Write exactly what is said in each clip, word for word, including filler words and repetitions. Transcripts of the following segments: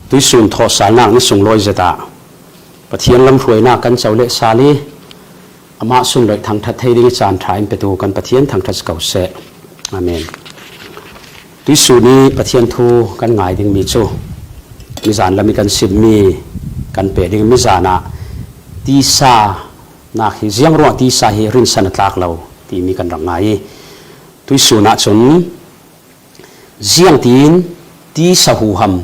Tuisun thawhsalnak na sunglawi zet ah Pathian lamhruainak kan co leh sal i, amah sunloih thangṭhat thei ding i caan ṭha in petu kan Pathian thangṭhat si ko seh. Amen. Tuisun i Pathian thu kan ngai dingmi cu mizan lam i kan simmi kan peh ding mizan ah tisa nak hi, ziang ruangah tisa hi rinsan a tlak lo timi kan rak ngai i, tuisun ah cun ziangtin tisa huham,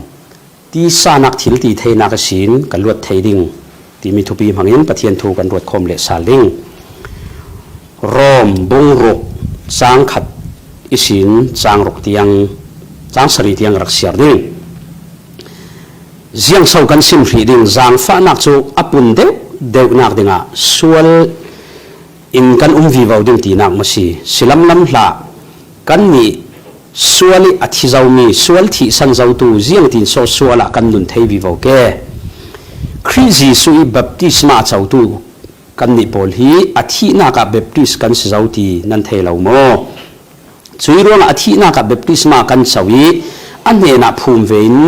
tisa nak thil ti theinak ihsin ka luat thei ding timi thupi hmangin Pathian thu kan ruat khawm leh sal ding. Rom bung ruk cang khat ihsin cang ruk tiang, cang sarih tiang rak siar ding. Ziangso kan sim hrih ding? Zaangfahnak cu a pun deuh deuhnak dingah sual in kan um vivo ding tinak maw si? Si lamlam hlah. Kannih sual i a thi zomi, sual thihsan zotu ziangtin so sual ah kan nun thei vivo ke? Khrih Jesuh i baptisma a cotu kannih pawl hi a thihnak ah baptis kan si zo ti nan thei lo maw? Cui ruangah a thihnak ah baptisma kan co i a hnenah phum ve in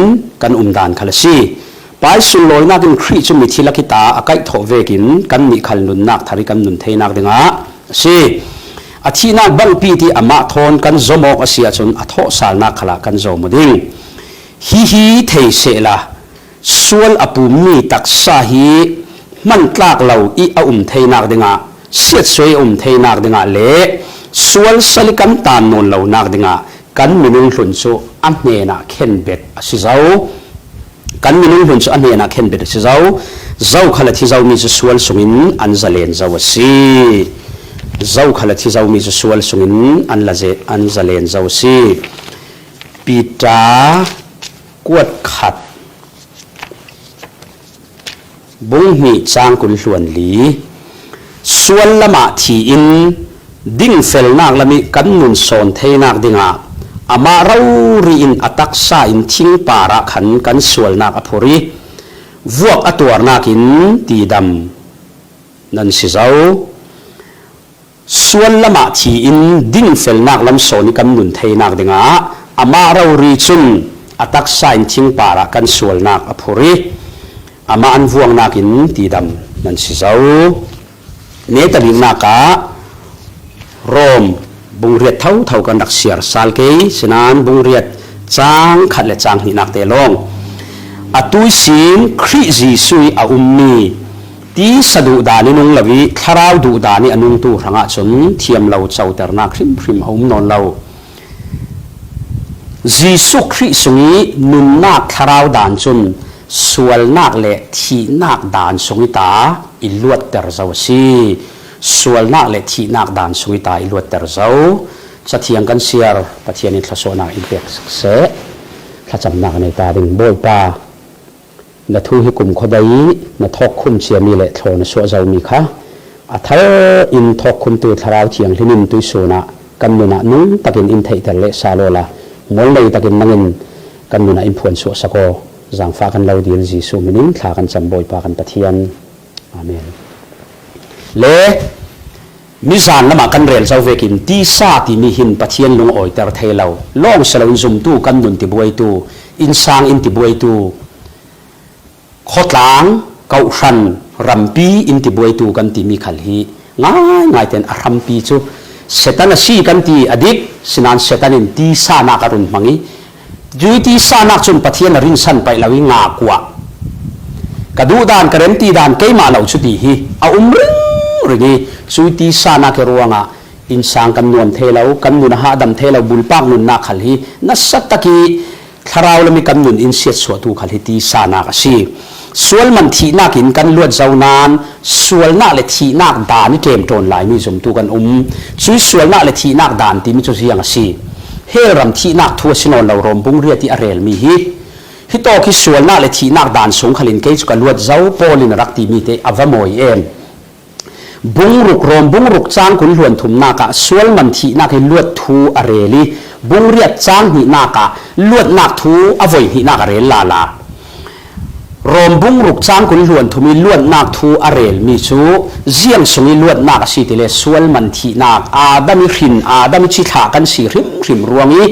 kan um dan khal a si. Pai sunlawinak in Khrih cu mithi lak i ta a kaihthawh vekin kannih khal nunnak thar i kan nun theinak dingah a si. A thihnak bangpi ti amah thawn kan zom awk a si ahcun a thawhsalnak khalah kan zom aw ding. Hihi thei sehla, sual a pummi taksa hi hmantlak lo i a um theinak dingah, siatsuai a um theinak dingah le sual sal i kan tan nawn lonak dingah kan minung hlun cu a hnenah khenbet a si zo. Kan minung hlun cu a hnenah khenbet a si zo. Zokhal a thi zomi cu sual sungin an zalen zo a si. Zokhal a thi zomi cu sual sungin an la ze-, an zalen zo a si. Peter kuat khat bung hnih cang kul hluan li. Sual lamah thi in dingfelnak lam i kan nun sawn theinak dingah amah rori in a taksa in thing parah khan kan sualnak a phur i vuak a tuarnak in tidam nan si zo. Sual lamah thi in dingfelnak lam sawn i kan nun theinak dingah amah rori cun a taksa in thing parah kan sualnak a phur i amah an vuangnak in tidam nan si zo. Neta biknak ah Rom bung riat thotho kan rak siar sal kei, sinain bung riat cang khat le cang hnihnak te lawng a tuisin Khrih Jesuh i a ummi tisa duhdan i nung lo i thlarau duhdan i a nungtu hrangah cun thiam lo coternak hrimhrim a um nawn lo. Jesuh Khrih sung i nunnak thlarau dan cun sualnak le thihnak dan sung i ta i luatter zo a si. Sualnak le thihnak dan sung i ta i luatter zo. Cathiang kan siar Pathian in thluasuahnak in pek seh. Thlacamnak a nei ta ding. Bawipa, na thu hi kumkhua dai i na thawkkhum ciami le thlaw na suah zomi kha a thar in thawkkhumtu Thlarau Thianghlim in tuisun ah kan nun ah nung takin in theihter leh sal awla mualnei takin nangin kan nun ah in phuan suahsak aw. Zaangfah kan lo dil Jesuh min in thla kan cam Bawipa kan Pathian. Amen. Le mizan lamah kan rel zo vekin tisa timi hin Pathian lungawiter thei lo, lawng si loin zumtu kan nun tibuaitu, innsang in tibuaitu, khawtlang, kawhhran, rampi in tibuaitu kan timi khal hi ngaingai tein a hrampi cu Satan a si kan ti a dik, sinain Satan in tisanak a run hmang i, cui tisanak cun Pathian a rinsan paih lo i ngakuah. Ka duhdan, ka remti dan keimah lo cu ti hi a um ringring i, cui tisanak i ruangah innsang kan nuam thei lo, kan nun a hahdam thei lo, bulpak nunnak khal hi nasa tak i thlarau lam i kan nun in siatsuahtu khal hi tisanak a si. Sual man thihnak in kan luat zo nain sualnak le thihnak dan i ṭemṭawn laimi zumtu kan um. Cui sualnak le thihnak dan timi cu ziang a si? Hell ram thihnak thu a si nawn lo, Rom bung riat i a relmi hi. Hitawk hi sualnak le thihnak dan sung khalin kei cu ka luat zo, Paul in a rak timi te a va mawi em. Bung ruk, Rom bung ruk cang kul hluan thumnak ah sual man thihnak i luat thu a rel i, bung riat cang hnihnak ah luatnak thu a voi hnihnak a rel lala. Rom bung ruk cang kul hluan thum i luatnak thu a relmi cu ziang sung i luatnak a si ti le sual man thihnak, Adam i hrin, Adam i cithlah kan si hrimhrim ruang i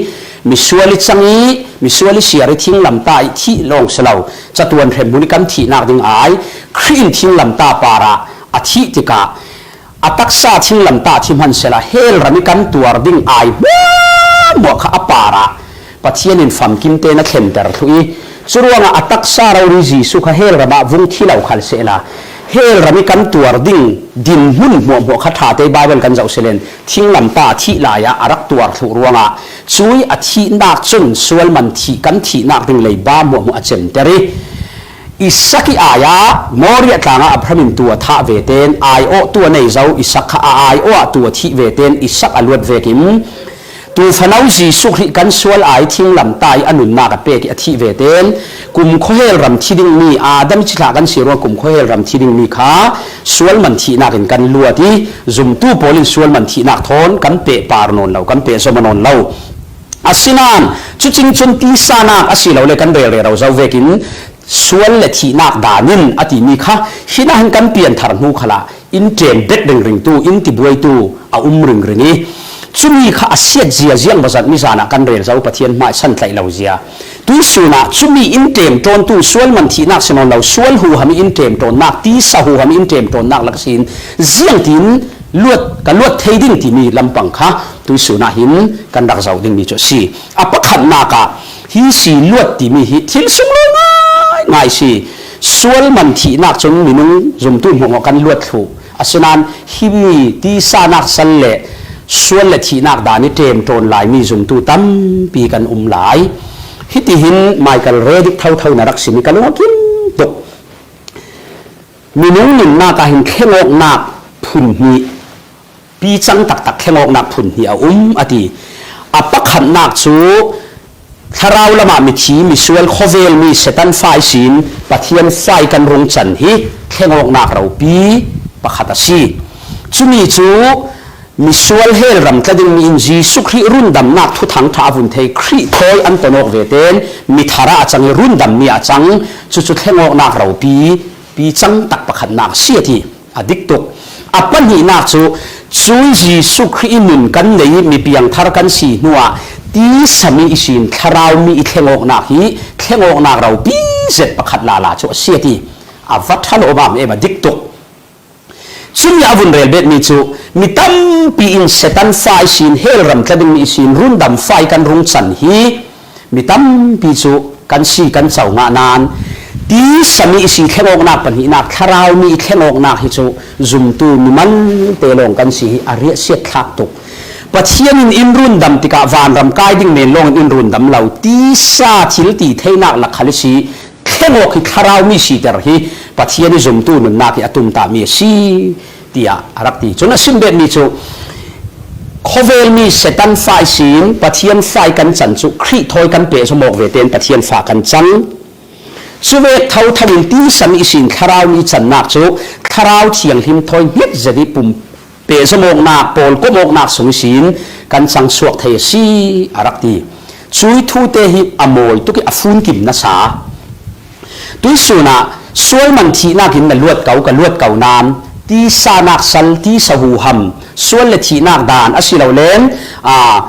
Misual i cang i, misual i siar i, thinglamtah i thih lawng si lo, catuan hremhmun i kan thihnak ding ai, Khrih in thinglamtah parah a thih tikah a taksa thinglamtah a thi hmansehla hell ram i kan tuar ding ai hmuahhmuah kha a parah Pathian in famkim tein a thlenter thluh i, curuangah a taksa rori Jesuh kha hell ram ah vung thi lo khal sehla, hell ram i kan tuar ding dinhmun hmuahhmuah kha ṭha te Baibal kan zoh selen, thinglamtah a thih lai ah a rak tuar thluh ruangah, cui a thihnak cun sual man thih kan thihnak ding leiba hmuahhmuah a cemter i, Isak i ai ah Moria tlang ah Abraham in tuu a thah ve tein aiawhtu a nei zo Isak kha a aiawh ah tuu a thih ve tein Isak a luat vekin, Tuufano Jesuh Khrih kan sual ai thinglamtah i a nunnak a pek i a thih ve tein, kumkhua hell ram thi dingmi, Adam i cithlah kan si ruang kumkhua hell ram thi dingmi kha sual man thihnak in kan luat i, zumtu pawl in sual man thihnak thawn kan pehpar nawn lo, kan pehzom nawn lo. Asinain, cucing cun tisanak a si lo le kan rel rero zo vekin, sual le thihnak dan in a timi kha, hinah hin kan pianthar hnu khalah in ṭem bet ringringtu, in tibuaitu a um ringring i, cumi kha a siat zia ziang bazat mizan ah kan rel zo, Pathian hmai san tlaih lo zia. Tuisun ah cumi in ṭem ṭawntu sual man thihnak si nawn lo, sual huham i in ṭem ṭawnnak, tisa huham i in ṭem ṭawnnak lak sin ziangtin luat, ka luat thei ding timi lampang kha tuisun ah hin kan rak zoh dingmi cu a si. A pakhatnak ah hi si luat timi hi thil sunglawi ngaingai si. Sual man thihnak cun minung zumtu hmuahhmuah kan luat thluh. Asinain himi tisanak sal le sual le thihnak dan i ṭem ṭawn laimi zumtu tampi kan um lai. Hitihin Michael Redding thotho na rak sim i ka lung a kim tuk. Minung nunnak ah hin thlengawknak phun hnih, pi cang taktak thlengawknak phun hnih a um, a ti. A pakhatnak cu thlarau lamah mithi, misual, khawvelmi, Satan fa ihsin Pathian fa i kan rung can hi thlengawknak ropi pakhat a si. Cumi cu misual hell ram tla dingmi in Jesuh Khrih rundamnak thuthang ṭha a vun thei, Khrih thawi an ton awk ve tein mithar ah a cang i rundammi ah a cang, cucu thlengawknak ropi pi cang tak pakhatnak a si, a ti. A dik tuk. A pahnihnak cu, cui Jesuh Khrih i nun kan nei i mi piangthar kan si hnuah tisami ihsin thlarau mi i thlengawknak hi thlengawknak ropi zet pakhat lala cu a si, a ti. A va ṭha lawmam em, a dik tuk. Cumi a vun rel betmi cu mi tampi in Satan fa ihsin hell ram tla dingmi ihsin rundam fa i kan rung can hi mi tampi cu kan si kan co ngah nain tisami ihsi thlengawknak pahnihnak, thlarau mi i thlengawknak hi cu zumtu mi malte lawng kan si hi a riahsiat thlak tuk. Pathian in in rundam tikah vanram kai ding men lawngin in rundam lo, tisa thil ti theinak lak khal ihsi thlengawk hi thlarau mi siter hi Pathian i zumtu nunnak hi a tumtahmi a si, tiah a rak ti. Cun a sim betmi cu khawvelmi Satan fa ihsin Pathian fa i kan can cu Khrih thawi kan pehzom awk ve tein Pathian fa kan cang. Cuvek thotho in tisami ihsin thlarau mi cannak cu Thlarau Thianghlim thawi hnget zet i pum pehzom awknak, pawlkom awknak sung ihsin kan cang suak thei a si, a rak ti. Cui thu te hi a mawi tuk i a funkim nasa. Tuisun ah sual man thihnak in na luat ko, ka luat ko nain tisa nak sal, tisa huham, sual le thihnak dan a si lo len, aa,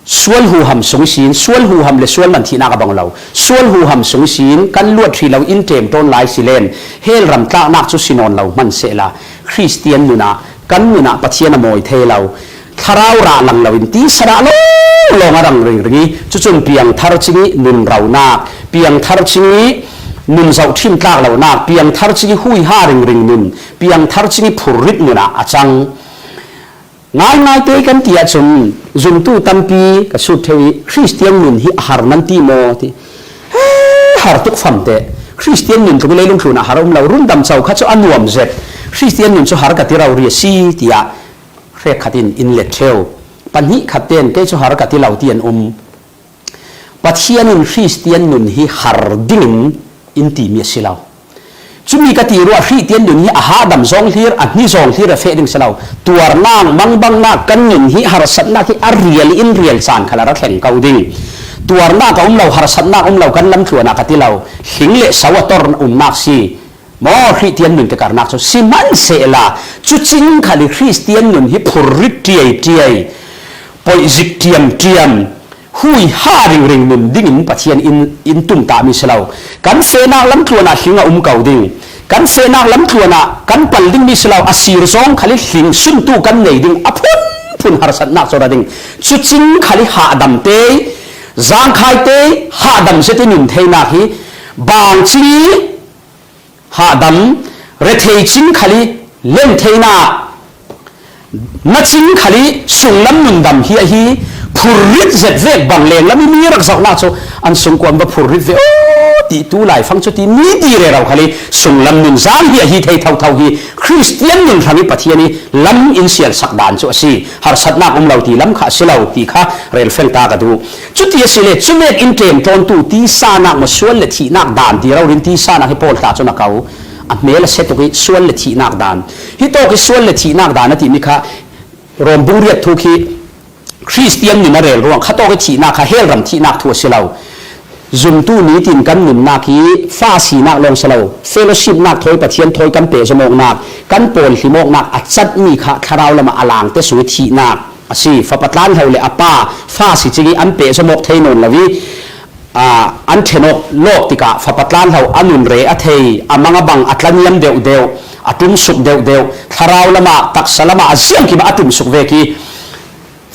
sual huham sung ihsin, sual huham le sual man thihnak a bang lo, sual huham sung ihsin kan luat hrih lo, in ṭemṭawn lai si len, hell ram tlaknak cu si nawn lo hman sehla, Khristian nun ah, kan nun ah Pathian a mawi thei lo. Thlarau rah lang loin tisa rah lawnglawng a rang ringring i, cucun piangthar cing i nun ronak, piangthar cing i nun zohṭhim tlak lonak, piangthar cing i huiha ringring nun, piangthar cing i phurrit nun ah a cang. Ngaingai te kan ti ahcun zumtu tampi ka sut ṭheu i, Khristian nun hi a har nan ti maw ti. He, har tuk famte. Khristian nun tluk i leilung tlun ah har a um lo, rundam co kha cu a nuam zet. Khristian nun cu har ka ti rori a si, tiah hrekkhat in in let ṭheu. Pahnih khat tein kei cu har ka ti lo ti an um. Pathian in Khristian nun hi har dingin in timi a si lo. Cumi ka ti ruah, Khristian nun hi a hahdam zawng hlir, a hni zawng hlir a feh ding si lo. Tuarnak, mangbangnak, kan nun hi harsatnak hi a rial in rial caan khal a ra thleng ko ding. Tuarnak a um lo, harsatnak um lo, kan lamtluan ah ka ti lo. Hling le so a tor umnak si. Maw Khristian nun tikarnak cu sihmanhsehla, cucing khal i Khristian nun hi phurrit ṭiaiṭiai, poihzik ṭiamṭiam, huiha ringring nun dingin Pathian in, in tumtah mi si lo. Kan fehnak lamtluan ah hling a um ko ding. Kan fehnak lamtluan ah kan pal ding mi si lo. A sir zawng khal i hling suntu kan nei ding. A phunphun harsatnak cu ra ding. Cucing khal i hahdam te, zangkhai te, hahdam zet i nun theinak hi bang cing i hahdam, rethei cing khal i len theinak, na cing khal i sunglam nundam hi ahi, phurrit zet vek bang lenglam i mi rak zohnak cu an sungkuam va phurrit ve aw ti tu laifang cu ti mi ti rero khal i sunglam nun zang hi ahi thei thotho hi Khristian nun hrang i Pathian i lam in sialsak dan cu a si. Harsatnak um lo ti lam kha a si lo ti kha relfeng ta ka duh. Cuti a si le, cumek in ṭemṭawntu tisa nak maw, sual le thihnak dan ti rori in tisa nak hi Paul ta cun a ko. A hmel a sia tuk i sual le thihnak dan. Hi tawk i sual le thihnak dan a timi kha Rom bung riat thu khi Khristian nun a rel ruang kha tawk i thihnak kha hell ram thihnak thu a si lo. Zumtu nitin kan nunnak hi fa sinak lawng si lo. Fellowship nak thawi, Pathian thawi kan pehzom awknak, kan pawl hlim awknak a catmi kha thlarau lamah a langte sung i thihnak a si. Fapa tlanhlo le a pa fa si cing i an pehzom awk thei nawn lo i, aa, an ṭhen awk lawk tikah fapa tlanhlo a nun re a thei, a mang a bang a tlaniam deuhdeuh, a ṭumsuk deuhdeuh, thlarau lamah, taksa lamah a ziangkim ah a ṭumsuk vek i,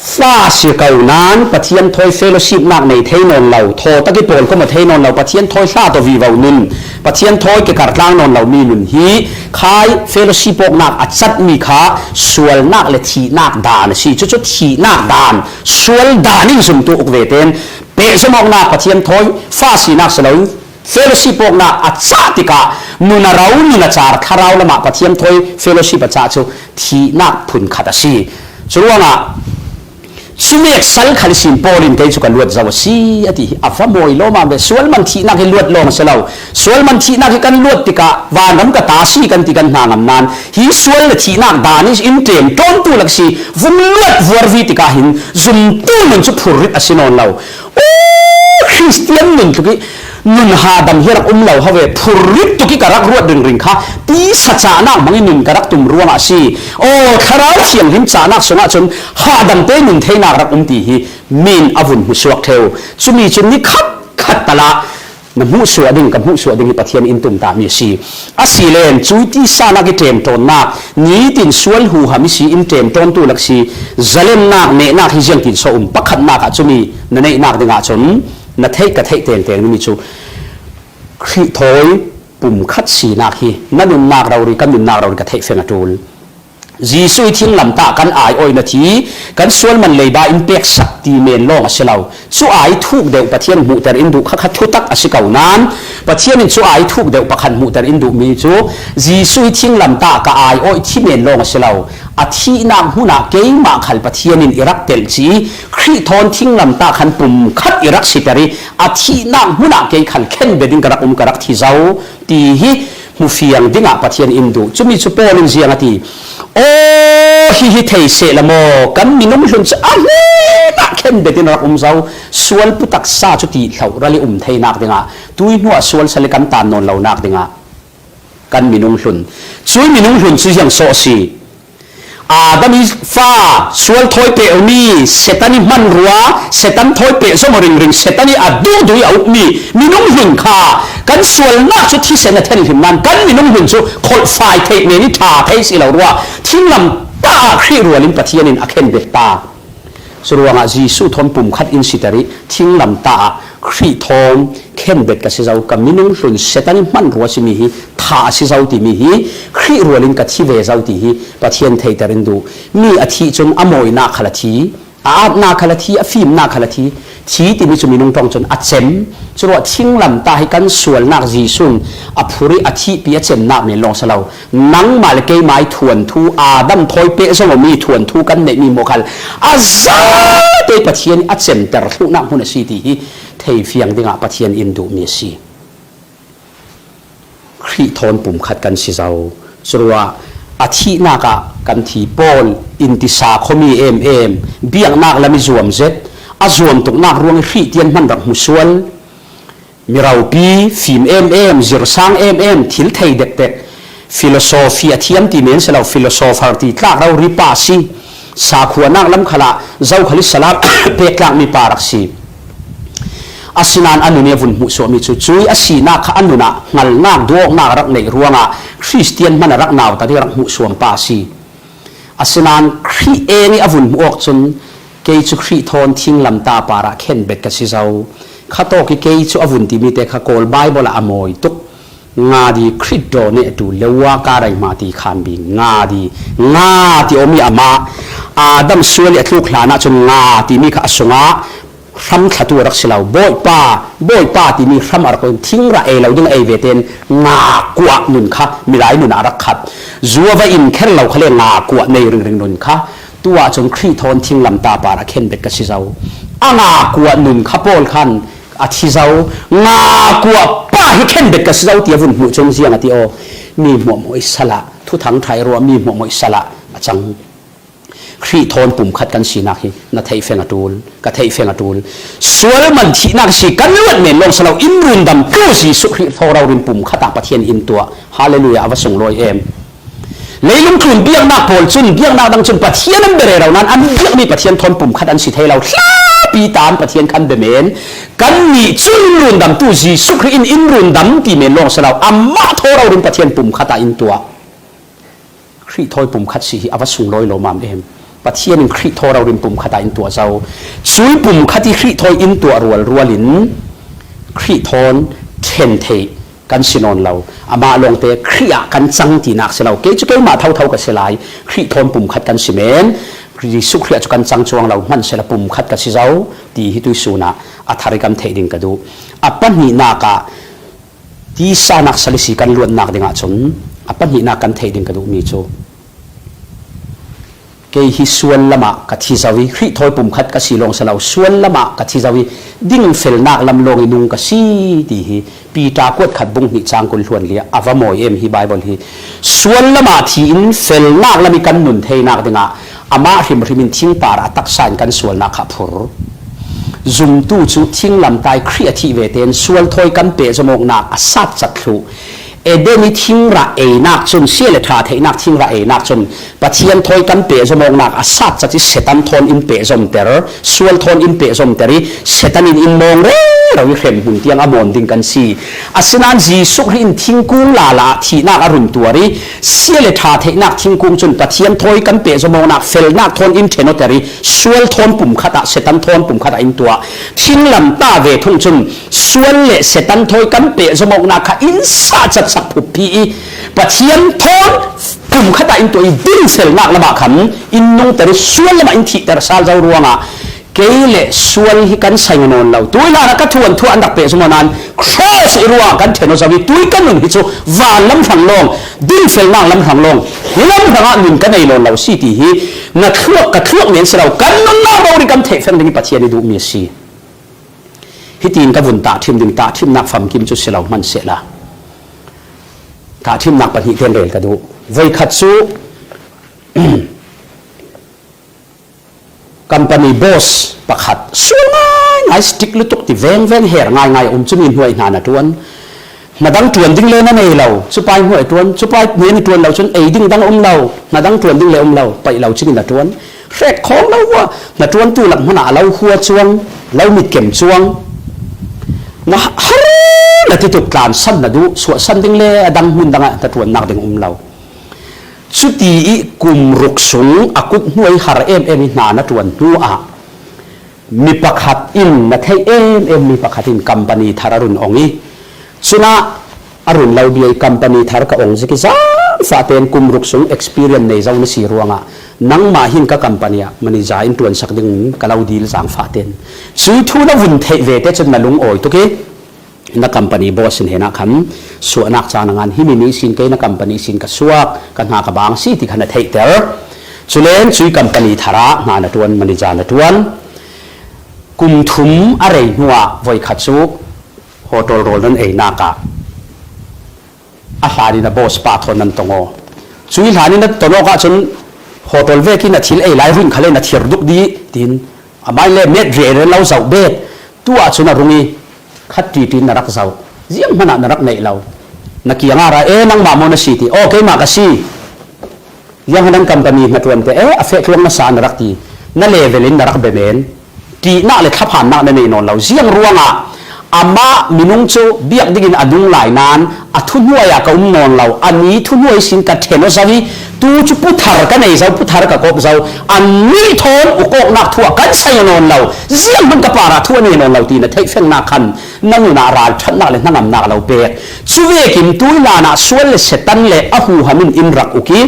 fa si ko nain Pathian thawi fellowship nak nei thei nawn lo, thaw tak i pawlkom a thei nawn lo, Pathian thawi hla tawh vivo nun, Pathian thawi ke kartlang nawn lo mi nun hi khai fellowship awknak a catmi kha sualnak le thihnak dan a si. Cucu thihnak dan, sual dan in zumtu uk ve tein pehzom awknak, Pathian thawi fa sinak si loin fellowship awknak a cah tikah nun a ro, nun a car, thlarau lamah Pathian thawi fellowship a cah cu thihnak phunkhat a si. Curuangah cumek sal khal ihsin Paul in kei cu ka luat zo a si, a ti hi a va mawi lawmam ve. Sual man thihnak hi luat lawng a si lo. Sual man thihnak hi kan luat tikah vanram ka ta si kan ti kan hna ngam nain hi sual le thihnak dan in ṭemṭawntu lak si vung luat vuarvi tikah hin zumtu nun cu phurrit a si nawn lo. Aw, Khristian nun tluk i nun hahdam hi a rak um lo hau ve, phurrit tuk i ka rak ruat ringring kha tisa cahnak hmang i nun ka rak tum ruangah a si. Aw, Thlarau Thianghlim cahnak sungah cun hahdam te nun theinak rak um ti hi min a vun hmusuak ṭheu. Cumi cu ni khat khat tal ah na hmuhsuah ding, ka hmuhsuah ding hi Pathian in tumtahmi a si. A si len, cui tisa nak i ṭemṭawnnak, nitin sual huham i si in ṭemṭawntu lak si, zalennak, nehnak hi ziangtin so um? Pakhatnak ah cumi na neihnak dingah cun na theih, ka theih tengteng dingmi cu Khrih thawi pumkhat sinak hi na nunnak rori, kan nunnak rori ka theih feng a ṭul. Jesuh i thinglamtah kan aiawh in a thi, kan sual man leiba in peksak ti men lawng a si lo. Cu ai thuk deuh Pathian hmuhter in duh kha kha thutak a si ko nain, Pathian in cu ai thuk deuh pakhat hmuhter in duhmi cu Jesuh i thinglamtah ka aiawh i thi men lawng a si lo. A thihnak hmunah keimah khal Pathian in i rak telh ci i, Khrih thawn thinglamtah khan pumkhat i rak siter i, a thihnak hmunah kei khal khenbet in ka rak um, ka rak thi zo ti hi hmufiang dingah Pathian in duh. Cumi cu Paul in ziang a ti? Aw, hihi thei seh la maw? Kan minung hlun cu a hnenah khenbet in a rak um zo. Sual putaksa cu ti hloh ral i um theinak dingah, tui hnuah sual sal i kan tan nawn lonak dingah kan minung hlun. Cui minung hlun cu ziang sawh a si? Adam i fa, sual thawi peh awmi, Satan i hmanrua, Satan thawi peh zom aw ringring, Satan i a duhduh i a ukmi minung hlun kha kan sualnak cu thisen a thenhlim nain kan minung hlun cu kholhfai theih men i ṭha thei si lo rua, thinglamtah ah Khrih rual in Pathian in a khenbet ta. Curuangah Jesuh thawn pumkhat in siter i thinglamtah ah Khrih thawn khenbet ka si zo, ka minung hlun Satan i hmanrua simi hi thah a si zo timi hi Khrih rual in ka thi ve zo ti hi Pathian theihter in duh. Mi a thih cun a mawinak khal a thi, a aatnak khal a thi, a fimnak khal a thi. Thi timi cu minung ṭong cun a cem. Curuah thinglamtah hi kan sualnak Jesuh in a phur i a thihpi a cemnak men lawng si lo. Nangmah le keimah i thuanthu, Adam thawi peh zong awmi thuanthu kan neihmi maw khal a zate Pathian i a cemter hluhnak hmun a si ti hi theifiang dingah Pathian in duhmi a si. Khrih thawn pumkhat kan si zo. Curuah a thihnak ah kan thi. Paul in tisa khuami em em, biaknak lam i zuam zet, a zuam tuknak ruang i Khrih tian hman rak hmusual. Miropi fim em em, zirsang em em, thil thei dekdek, philosophy a thiam ti men si lo, philosopher ti tlak rori pa a si. Sakhuanak lam khalah zokhal i salam pek tlakmi pa rak si. Asinain a nun i a vun hmuhsuahmi cu, cui a sinak kha a nunah hngalnak, duawknak a rak neih ruangah Khristian hman a rak nautat i a rak hmuhsuam pa a si. Asinain Khrih eng i a vun hmuh awk cun, kei cu Khrih thawn thinglamtah parah khenbet ka si zo. Khatawk i kei cu a vun timi te kha Kawl Baibal ah a mawi tuk. Nga di Khrih daw nehtu lewa ka rei hma ti khan bi nga di, nga ti om i amah Adam sual i a tluk hlan ahcun nga timi kha a sungah hram thlatu a rak si lo. Bawipa, Bawipa timi hram a rak um, thingrah ei lo ding a ei ve tein nga kuah nun kha milai nun ah a rak khat. Zuava in kher lo khale nga kuah nei ringring nun kha tu ahcun Khrih thawn thinglamtah parah khenbet ka si zo. A nga kuah nun kha pawl khan a thi zo. Nga kuah pa hi khenbet ka si zo ti a vun hmuh cun ziang a ti aw. Mi hmuahhmuah i sal ah, thuthang ṭha i ruah mi hmuahhmuah i sal ah a cang. Khrih thawn pumkhat kan sinak hi na theih feng a ṭul, ka theih feng a ṭul. Sual man thihnak si kan luat men lawng si lo, in rundamtu Jesuh Khrih thawng rori in pumkhat ah Pathian in tuah. Hallelujah, a va sunglawi em. Leilung tlun biaknak pawl cun, biaknak dang cun Pathian an bia rero nain an biakmi Pathian thawn pumkhat an si thei lo. Hlapi ta in Pathian khan bia men. Kannih cun in rundamtu Jesuh Khrih in in rundam ti men lawng si lo, amah thawng rori in Pathian pumkhat ah in tuah. Khrih thawi pumkhat si hi a va sunglawi lawmam em. Pathian in Khrih thaw rori in pumkhat ah in tuah zo. Cui pumkhat i Khrih thawi in tuah rualrual in Khrih thawn ṭhen theih kan si nawn lo. Amah lawngte Khrih ah kan cang tinak si lo. Kei cu keimah thotho ka si lai. Khrih thawn pumkhat kan si men. Jesuh Khrih ah cu kan cang cuang lo. Hmansehla pumkhat ka si zo ti hi tuihsun ah a thar i kan theih ding ka duh. A pahnihnak ah tisa nak sal i si kan luatnak dingah cun a pahnihnak kan theih ding ka duhmi cu, kei hi sual lamah ka thi zo i, Khrih thawi pumkhat ka si lawng si lo, sual lamah ka thi zo i, dingfelnak lam lawng i nung ka si, ti hi Piter kuat khat bung hnih cang kul hluan li ah a va mawi em hi Baibal hi. Sual lamah thi in felnak lam i kan nun theinak dingah amah hrimhrim in thingpar a taksa in kan sualnak kha a phur. Zumtu cu thinglamtah i Khrih a thih ve tein sual thawi kan pehzom awknak a sat cat thluh. Eden i thingrah einak cun, sia le ṭha theihnak thingrah einak cun Pathian thawi kan pehzom awknak a sat cat i Satan thawn in pehzomter, sual thawn in pehzomter i Satan in in mawng rero i hremhmun tiang a mawn ding kan si. Asinain Jesuh Khrih in thingkung lala ah thihnak a run tuar i sia le ṭha theihnak thingkung cun Pathian thawi kan pehzom awknak felnak thawn in ṭhenawter i sual thawn pumkhat ah, Satan thawn pumkhat ah in tuah. Thinglamtah ve thung cun sual le Satan thawi kan pehzom awknak kha in sah cat sak phuphi i Pathian thawn pumkhat ah in tuah i dingfelnak lamah khan in nungter i sual lamah in thihter sal zo ruangah kei le sual hi kan sai ngam nawn lo. Tui hlan ah ka thuanthu an rak pehzom nain cross i ruangah kan ṭhen aw zo i tui kan nun hi cu van lam hrang lawng, dingfelnak lam hrang lawng, hi lam hrangah nun ka nei nawn lo si ti hi na thluak, ka thluak men si lo, kan nunnak rori kan theih feng ding i Pathian i duhmi a si. Hitin ka vun tahṭhim ding, tahṭhimnak famkim cu si lo hmansehla, tahṭhimnak pahnih tein rel ka duh. Voikhat cu company boss pakhat sual ngaingai, strict lutuk ti, vengveng her ngaingai a um, cumi hnuai hna na ṭuan. Hnadang ṭuan ding le na nei lo, cupai hnuai ṭuan, cupai hnen i ṭuan lo cun ei ding dang a um lo, hnadang ṭuan ding le a um lo, paih lo cingin a ṭuan. Hrek khawng lo ah hnaṭuantu lak hmanh ah a lo hua cuang, lo mitkem cuang. Na har na ti tuk, tlansan na duh, suahsan ding le a dang hmun dangah hnaṭuannak ding a um lo. Cuti i kum ruk sung a kut hnuai har em em i hna na ṭuan hnu ah mi pakhat in, na theih em em mi pakhat in company thar a run ong i, cunah a run lo bia i company thar ka ong zik i, zaangfah tein kum ruk sung experience nei zo na si ruangah nangmah hin ka company ah manager in ṭuansak ding ka lo dil zaangfah tein. Cui thu na vun theih ve te cun na lungawi tuk i, na company boss in hnenah khan suahnak caan a ngan, himi mi sin kei, na company sin ka suak, ka hna ka bang si ti kha na theihter. Culen cui company thar ah hna na ṭuan, manager na ṭuan. Kum thum a rei hnuah voikhat cu hotel rawl nan einak ah a hlan in a boss pa thawn nan tong aw. Cui hlan in nan ton awk ahcun hotel vekin a thil ei lai run khal in a thir duk dih, tiin amah in le met riai riai lo zoh bet. Tu ahcun a rung i khat ṭiṭi in na rak zoh. Zianghman ah na rak neih lo. Na kiangah ra, "E, nangmah maw na si?" ti. "Aw, keimah ka si." "Zianghman company hnaṭuan te, e, a feh tluang na sa," na rak ti. Na level in na rak bia men. Ṭihnak le thlaphannak na neih nawn lo. Ziang ruangah Amah minung cu biak dingin a nung lai nain a thuhnuai ah ka um nawn lo, a ni thuhnuai sin ka ṭhen aw zo i, tu cu puthar ka nei zo, puthar ka kawp zo, a nih thawn ukawknak thu ah kan saing aw nawn lo, zianghman ka parah thu a nei nawn lo ti na theihfengnak khan na nun ah ralṭhatnak le hnangamnak a lo pek. Cuvekin tuihlan ah sual le Satan le a huham in in rak uk i,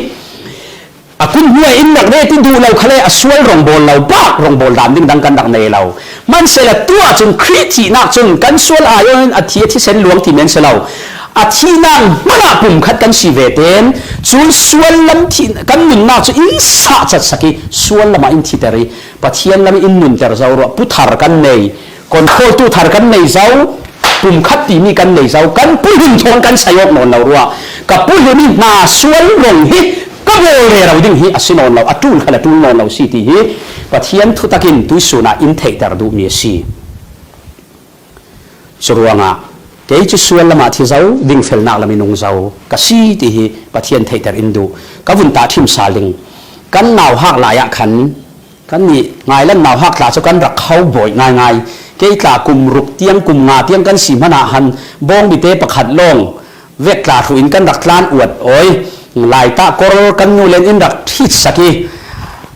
a kum hnuai in rak ret i duh lo khal le a sual rongbawl lo, bak rongbawl dan ding dang kan rak nei lo. Hmansehla tu ahcun Khrih thihnak cun kan sual ai in a thi, a thisen luang ti men si lo. A thihnak hmanh ah pumkhat kan si ve tein cun sual lam thih kan nunnak cu in sah cat sak i sual lam ah in thiter i Pathian lam in nunter zo ruah, puthar kan nei. Control tu thar kan nei zo, pumkhat timi kan nei zo, kan puhlun thawn kan saing awk nawn lo ruah. Ka puhlun i hna sual rong hi ka bawl rero ding hi a si nawn lo, a ṭul khal a ṭul nawn lo si ti hi Pathian thutak in tuihsun ah in theihter duhmi a si. Curuangah kei cu sual lam ah thi zo, dingfelnak lam i nung zo ka si ti hi Pathian theihter in duh. Ka vun tahṭhim sal ding. Kan nauhak lai ah khan kannih Ngailan nauhak tla cu kan rak kho bawi ngaingai. Kei tla kum ruk tiang, kum nga tiang kan si hmanh ah han Bawngbi te pakhat lawng vek tla thluh in kan rak tlan uat awi. Laitah kor kan nu len in rak ṭhit sak i,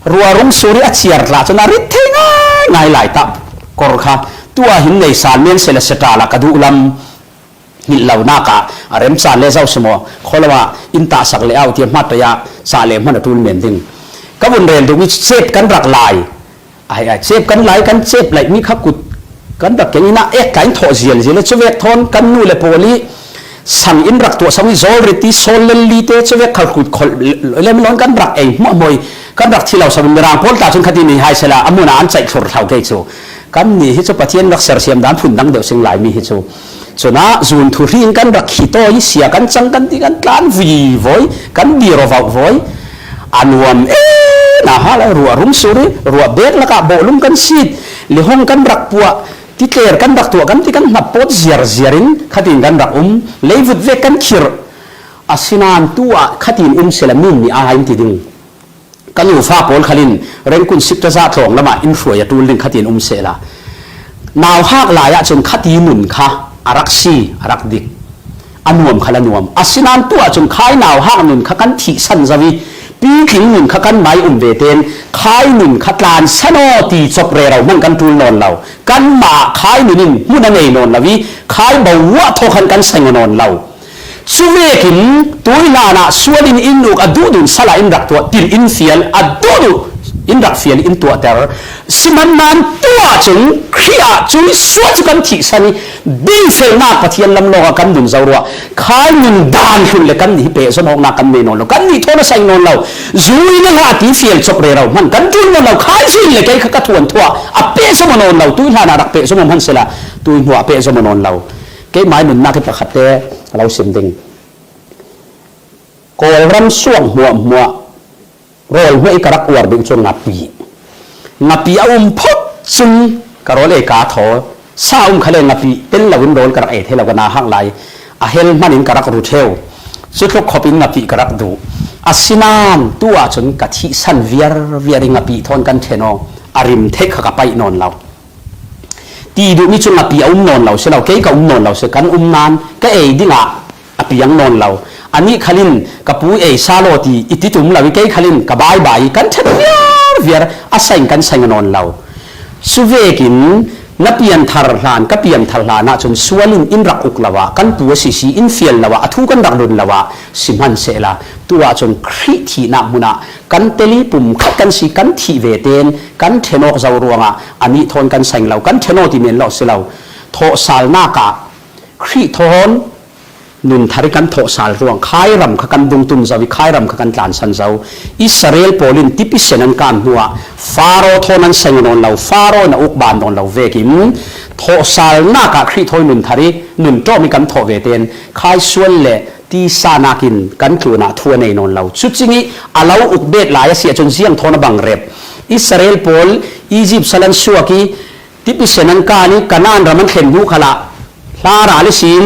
ruah rung sur i a ciar tla cun a rit thei ngaingai laitah kor kha. Tu ah hin nei sal men sehla, setal ah ka duh lam hngilh lonak ah a remcan le zo si maw, khualo ah in tahsak le au tiah hmat pei ah cah le hman a ṭul men ding. Ka vun rel duhmi cu cep kan rak lai. Ai, ai, cep kan lai, kan cep laihmi kha kut kan rak keng in ah ek tla in thawh zialzial le cuvek thawn kan nu le pawl i sang in rak tuah, sang i zawl rit i sawl lel li te cuvek khal kut kholh lem lawn kan rak ei hmuahhmuah i kan rak thi lo. Sabu Mirang pawl tla cun khatimi hai sehla a mun ah an ceih thlur hlo kei cu. Kannih hi cu Pathian rak sersiam dan phun dang deuh sing laimi hi cu. Cun ah zun thuhri in kan rak khitawi i sia kan cang kan ti kan tlan vivo i kan dir aw vauh vawi. A nuam e, na ha lai ruah rung sur i ruah bek lakah bawhlum kan sit, lihong kan rak puah, titler kan rak tuah kan ti kan hnap pawt ziarziar in khatin kan rak um, leivut vek kan khirh. Asinain tu ah khatin um sehla mi nih a in ti ding. Ka nufa pawl khal in Rengkun Siktaza tlawng lamah in hruai a ṭul ding khatin um sehla, nauhak lai ah cun khati nun kha a rak si, a rak dik. A nuam khal a nuam. Asinain tu ahcun khai nauhak nun kha kan thihsan zo i, pitling nun kha kan mai um ve tein khai nun kha tlansan aw ti cop rero hmanh kan ṭul nawn lo. Kanmah khai nun in hmun a ngei nawn lo i, khai bo uah thaw khan kan saing aw nawn lo. Cuvekin tuihlan ah sual in in uk, a duhduh in sal ah in rak tuah, tirh in fial, a duhduh in rak fial in tuahter. Sihmanhsehlaw tu ahcun Khrih ah cun sual cu kan thihsan i, dingfelnak Pathian lam lawngah kan nun zo ruah. Khai nun dan hlun le kannih hi pehzom awknak kan nei nawn lo. Kannih thawn a saing nawn lo. Zui le hla ti fial cop rero hmanh kan ṭul nawn lo. Khai zui le kei kha ka thuanthuah a pehzom aw nawn lo. Tuihlan ah rak pehzom aw hmanh sehla, tuihnuah a pehzom aw nawn lo. Keimah nunnak hi pakhat te ka lo sim ding. Kawlram suak hmuahhmuah rawl hmuah i ka rak uar ding cu ngapi. Ngapi a um phawt cun ka rawl ei kaa thaw. Sa um khal le ngapi tel loin rawl ka rak ei thei lo, ka nauhak lai a hel hmanh in ka rak ru ṭheu. Cutluk khop in ngapi ka rak duh. Asinain tu ahcun ka thihsan viarviar i ngapi thawn kan ṭhen aw, a rim theih kha ka paih nawn lo. Ti duhmi cu ngapi a um nawn lo si lo, kei ka um nawn lo si, kan um nain ka ei dingah a piang nawn lo. Anih khal in ka pu ei sa law ti i ti tum lo i, kei khal in ka baibai i kan ṭhen viarviar, a saing kan saing nawn lo. Cuvekin na pianthar hlan, ka pianthar hlan ahcun sual in in rak uk lo ah, kan pu a si si in fial lo ah, a thu kan rak lun lo ah, sihmanhsehlaw tu ahcun Khrih thihnak hmun ah kan tel i pumkhat kan si, kan thih ve tein kan ṭhen awk zo ruangah anih thawn kan saing lo, kan ṭhen aw ti men lo si lo. Thawhsalnak ah Khrih thawn nun thar i kan thawhsal ruang khai ram kha kan dungtum zo i khai ram kha kan tlansan zo. Israel pawl in tipi sen an kan hnuah Faro thawn an saing nawn lo, Faro in a uk ban nawn lo vekin thawhsalnak ah Khrih thawn nun thar i nun ṭawm i kan thawh ve tein khai sual le tisa nakin kan tlunah thu a nei nawn lo. Cucing i a lo uk bet lai a si ahcun ziang thawn a bang rep. Israel pawl Izipt sal an suak i tipi sen an kan i Kanaan ram an thlen hnu khalah hla ral ihsin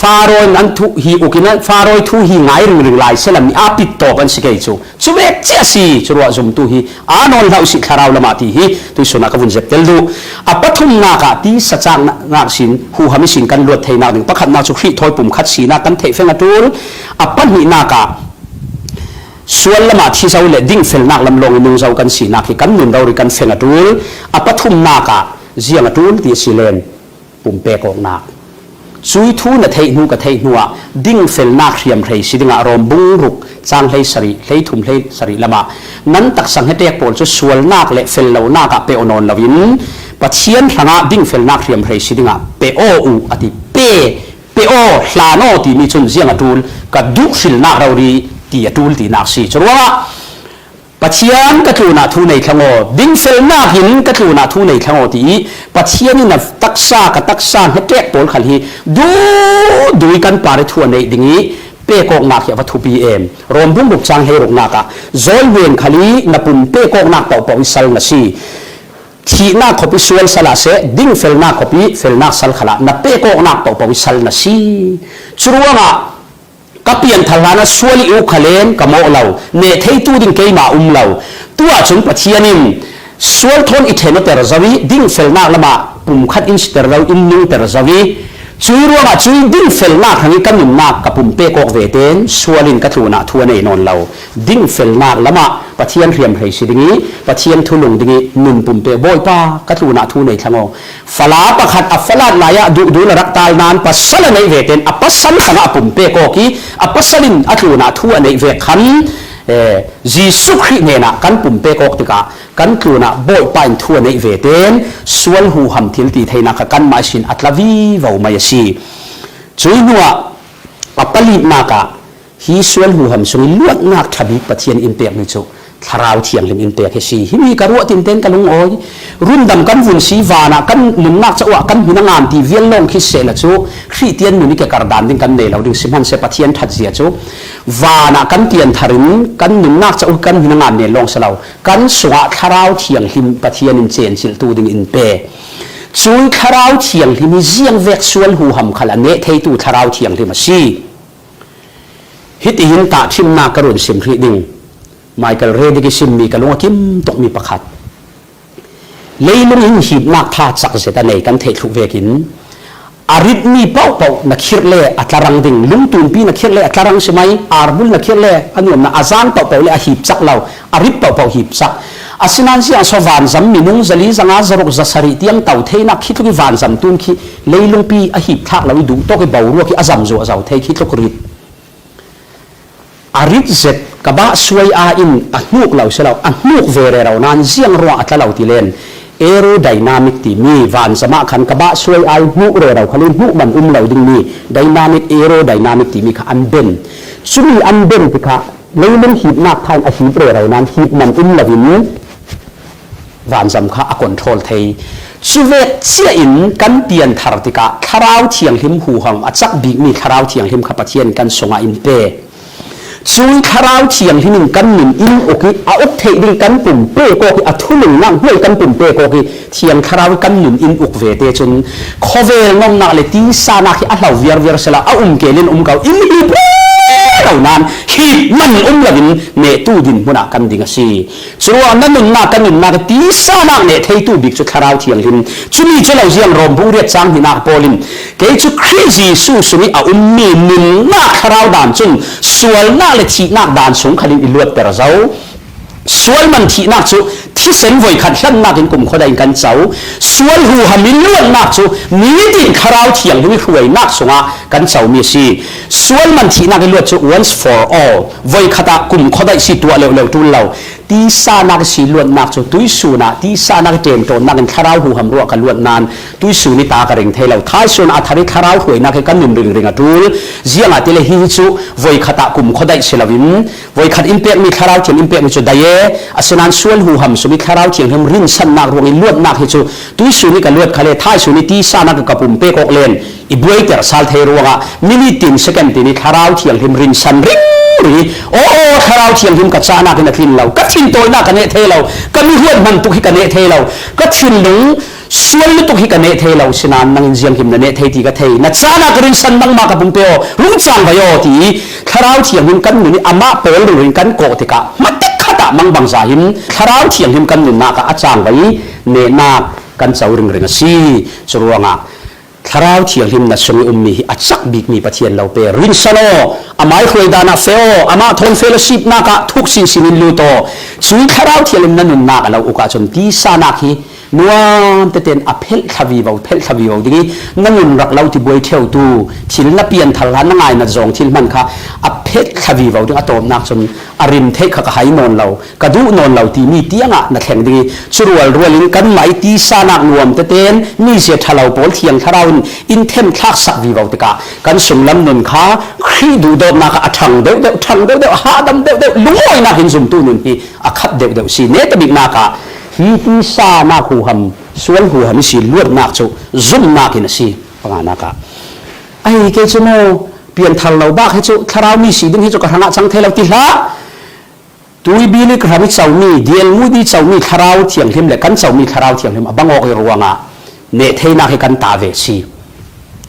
Faro in an thu hi ukin, Faro thu hi ngai ringring lai sela mi a pit tawp an si kei chu. Chu vek chiah si, chu ruah zumtu hi a nawn hlah uh sih thlarau lamah ti hi tuisunah ka vun zep tel duh. A pathumnakah tisa chaknak sin huham ihsin kan luat theinak ding pakhatnak chu Khrih thawi pumkhat sinak kan theih feng a tul. A pahnihnak ah sual lamah thi zo le dingfelnak lam lawng i nung zo kan sinak hi kan nun rori kan feng a tul. A pathumnakah ziang a tul ti a si len, pumpek awknak. Cui thu na theih hnu ka theih hnuah dingfelnak hriamhrei si dingah Rom bung ruk chang hlei sarih, hlei thum hlei sarih lamah nan taksa hnetek pawl cu sualnak le fellonak ah pe aw nawn loin Pathian hrangah dingfelnak hriamhrei si dingah pe aw uh a ti. Pe, pe aw, hlan aw timi cun ziang a tul, ka duh hrilnak rori ti a tul tinak si. Curuangah Pathian ka tlunah thu nei thlang aw, dingfelnak in ka tlunah thu nei thlang aw ti i Pathian in a taksa, ka taksa hnetek pawl khal hi duh duh i kan par i thu a neih ding i pek awknak hi a va thupi em. Rom bung ruk chang hlei ruknak ah zawi hnen khal i na pum pek awknak pohpoh i sal na si. Thihnak khop i sual sal ah seh, dingfelnak khop i felnak sal khalah na pek awknak pohpoh i sal na si. Curuangah ka pianthar hlan a sual i uk kha len ka mawh lo, neh theitu ding keimah um lo. Tu ahcun Pathian in sual thawn i ṭhen awter zo i dingfelnak lamah pumkhat in siter lo, in nungter zo i cui ruangah cui dingfelnak hrang i ka nunnak ka pumpek awk ve tein sual in ka tlunah thu a nei nawn lo. Dingfelnak lamah Pathian hriamhrei si ding i Pathian thulung ding i nun pumpek, Bawipa, ka tlunah thu nei thlang aw. Fala pakhat a falat lai ah duhdul a rak tal nain pasal a neih ve tein a pasal hrangah a pumpek awk i a pasal in a tlunah thu a neih vek khan, eh, Jesuh Khrih hnenah kan pumpek awk tikah kan tlunah Bawipa in thu a neih ve tein sual huham thil ti theinak kha kanmah ihsin a tla vivo mai a si. Cui hnuah a palinak ah hi sual huham sung i luatnak ṭha bik Pathian in pekmi cu Thlarau Thianghlim in pek hi si. Himi ka ruah tinten ka lungawi. Rundam kan vun si, vanah kan nunnak cauk ah kan hmin a ngan ti vial lawng khi sehla cu Khrihtian nun i kekar dan ding kan nei lo ding si hmanhseh Pathian ṭhatzia cu vanah kan pianthar in kan nunnak cauk kan hmin a ngan nen lawng si lo. Kan sungah Thlarau Thianghlim Pathian in cencilhtu ding in pe. Cui Thlarau Thianghlim hi ziangvek sual huham khal a neh theitu Thlarau Thianghlim a si. Hitihin tahṭhimnak ka run sim hrih ding. Michael Readick i simmi ka lung a kim tukmi pakhat. Leilung in hipnak tha cak zet a nei kan theih thluh vekin a ritmi pohpoh na khirh le a tlarang ding, lungtunpi na khirh le a tlarang si mai, arbul na khirh le a nuamna a zang pohpoh le a hip cak lo, a rit pohpoh hip cak. Asinain ziang so vanzam minung zali zanga zaruk zasarih tiang to theinak khi tluk i vanzam tun khi leilungpi a hip thlak lo i duh tawk i boruak i a zam zuah zo thei khi tluk rit. A rit zet ka bah suai a in a hnuk lo si lo, a hnuk ve rero nain ziang ruang a tla lo ti len aerodynamic timi vanzam ah khan ka bah suai a in hnuk rero khal in hnuk man um lo dingmi dynamic, aerodynamic timi kha an ben. Cumi an ben ti kha leilung hipnak kha in a hip rero nain hip man um lo in vanzam kha a control thei. Cuvek cia in kan pianthar tikah Thlarau Thianghlim huham a cak bikmi Thlarau Thianghlim kha Pathian kan sungah in pe. Cui Thlarau Thianghlim in kan nun in uk i a uk theih ding kan pumpek awk i a thulungnak hnuai kan pumpek awk i Thiang Thlarau i kan nun in uk ve te cun khawvel nonnak le tisanak hi a hlo viarviar sela a um ke len um ko in hip lo nain hip man um lo in nehtu dinhmun ah kan ding a si. Curuang na nunnak, ka nunnak i tisa nak neh theitu bik cu Thlarau Thianghlim. Cumi cu lo ziang Rom bung riat cang hnihnak pawl in kei cu Khrih Jesuh sung i a ummi nunnak thlarau dan cun sualnak le thihnak dan sung khan in i luatter zo. Sual man thihnak cu thisen voikhat hlannak in kumkhua in kan co. Sual huham i luatnak cu nitin Thlarau Thianghlim i hruainak sungah kan comi a si. Sual man thihnak i luat cu once for all, voikhat ah kumkhua si tuah leuh leuh ṭul lo. Tisa nak i si luatnak cu tuisun ah tisa nak i ṭemṭawnnak in Thlarau huham ruah ka luat nain tuisun i ta ka ring thei lo. Thaisun ah a thar i Thlarau hruainak i kan nun ringring a ṭul. Ziangahtile hihi cu voikhat ah kumkhua si loin voikhat in pekmi Thlarau Thianghlim in pekmi cu dai e. Asinain sual huham sung i Thlarau Thianghlim rinsannak ruang i luatnak hi cu tuisun i ka luat khal e, thaisun i tisa nak i ka pumpek awk len i buaiter sal thei ruangah minute tin second tin i Thlarau Thianghlim rinsan ringring i, aw, aw, Thlarau Thianghlim ka cahnak in a tlin lo, ka thintawinak ka neh thei lo, ka mihuat hman tuk hi ka neh thei lo, ka thinlung sual lutuk hi ka neh thei lo, sinan nangin zianghim na neh thei ti ka thei. Na cahna ka rinsan, nangmah ka pumpe aw, rung cangvai aw, ti i Thlarau Thianghlim kan nun i amah pawl ringring kan kawh tikah hmatek khatah mangbangza hin Thlarau Thianghlim kan nunnak ah a cangvai i nehnak kan co ringring a si. Curuangah Thlarau Thianghlim na sung i ummi hi a cak bikmi Pathian lo pe. Rinsan aw, amah i hruai dan ah fe aw, amah thawn fellowship nak ah thuk sinsin in lut aw. Cui Thlarau Thianghlim na nunnak a lo uk ahcun tisa nak hi nuam tete in a phelh thla vivo, phelh thla vivo ding i na nun rak lo ti buai ṭheutu thil na pianthar hlan na ngainat zawng thil hman kha a phelh thla vivo ding a tawpnak cun a rim theih kha ka hai nawn lo, ka duh nawn lo timi tiangah na thleng ding i, cu rualrual in kanmah i tisa nak nuam tete in mizia ṭhalo pawl Thiang Thlarau in in themthlak sak vivo tikah kan sunglam nun kha Khrih duhdawtnak ah a ṭhang deuhdeuh, ṭhang deuhdeuh, a hahdam deuhdeuh, lungawinak in zumtu nun hi a khat deuhdeuh si. Netabiknak ah hi tisa nak huham, sual huham i si luatnak cu zumnak in a si. Panganak ah, ahi kei cu maw, pianthar lo bak hi cu thlarau mi si ding hi cu ka hrangah cang thei lo ti hlah. Tuibil i ka hrang i comi, dialmudi comi Thlarau Thianghlim le kan comi Thlarau Thianghlim a bang awk i ruangah neh theinak hi kan ta ve si.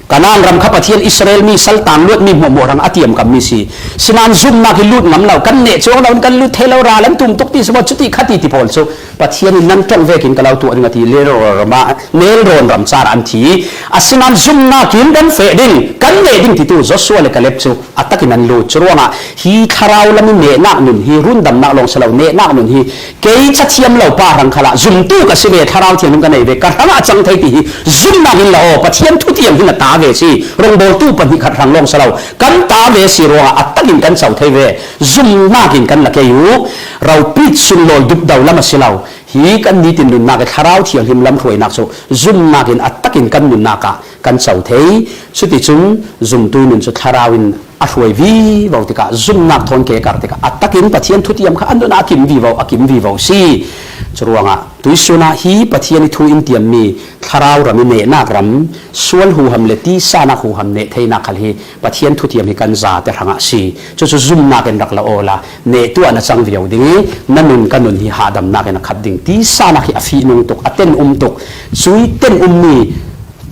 Kanaan ram kha Pathian Israel mi saltan luatmi hmuahhmuah hrang a tiamkammi si. Sinan zumnak hi lut ngam lo, kan neh cuang lo in kan lut thei lo, ral an tum tuk ti si maw, cuti kha ti ti pawl cu Pathian in nan ṭongh vekin ka lo tuah ding a ti, nelrawn ram ah, nelrawn ram car ah an thi. Asinan zumnak in kan feh ding, kan neh ding titu Joshua le Kaleb cu a takin an lut. Curuangah hi thlarau lam i nehnak nun hi rundamnak lawng si lo, nehnak nun hi kei cathiam lo pa hrang khalah zumtu ka si ve, Thlarau Thianghlim ka nei ve, ka hrangah a cang thei ti hi zumnak in la aw, Pathian thutiam hi na ta ve si, rongbawltu pahnih khat hrang lawng si lo, kan ta ve si ruangah a takin kan co thei ve. Zumnak in kan la kei u, ropit sunlawl dupdo lam a si lo. Hi kan nitin nunnak i Thlarau Thianghlim lam hruainak cu zumnak in a takin kan nunnak ah kan co thei. Cuticun zumtu nun cu thlarau in a hruai vivo tikah zumnak thawn ke kar tikah a takin Pathian thutiam kha a nun ah a kim vivo, a kim vivo si. Curuangah tuisun ah hi Pathian i thu in tiammi thlarau ram i nehnak ram, sual huham le tisa nak huham neh theinak khal hi Pathian thutiam hi kan zate hrangah si. Cucu zumnak in rak la awla neh tuah na cang vivo ding i na nun ka nun hi hahdamnak in a khat ding. Tisa nak hi a fihnung tuk, a ten um tuk. Cui ten ummi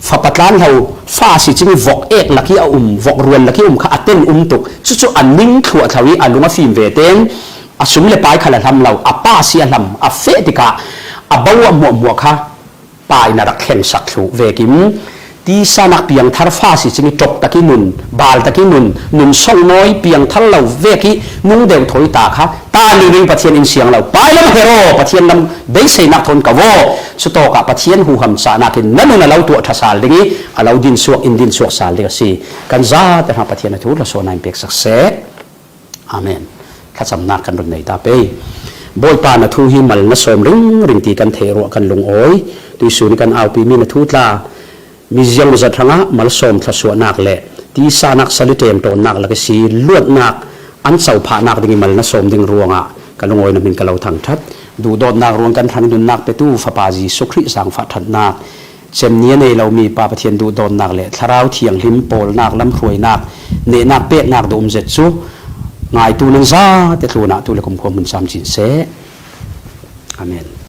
fapa tlanhlo fa si cing i vok ek lak i a um, vok rual lak i um kha a ten um tuk. Cucu a ning thluahthlo i a lung a fim ve ten a sum le pai khal a hlam lo, a pa si a hlam, a feh tikah a bo a hmuahhmuah kha pa in a rak thlengsak thluh vekin tisa nak piangthar fa si cing i ṭop tak i nun, bal tak i nun, nun songnawi piangthar lo vek i nung deuh thawi ta kha ta ning Pathian in siang lo, pai lam her aw, Pathian lam beiseinak thawn ko aw. Cutawkah Pathian huham cahnak in na nun a lo tuah ṭha sal ding i a lo dinsuak in dinsuak sal ding a si. Kan zate hrang Pathian a thu hla suahna in peksak seh. Amen. Thlacamnak kan run nei ta pei. Bawipa, na thu hi mal na sawm ringring ti kan theih ruah kan lungawi. Tuisun i kan aupi mi na thu tla mi ziang zat hrangah malsawm thlasuahnak le tisa nak sali ṭemṭawnnak lak i si luatnak an cophahnak ding i mal na sawm ding ruangah ka lungawi na hmin ka lo thangṭhat. Duhdawtnak ruang kan hrang i nunnak petu Fapa Jesuh Khrih zaangfah ṭhatnak, cem ni a nei lomi Pa Pathian duhdawtnak le Thlarau Thianghlim pawlnak, lamhruainak, nehnak peknak duh um zet cu ngaitu nan zate tlunah tu le kumkhua hmun camcin seh. Amen.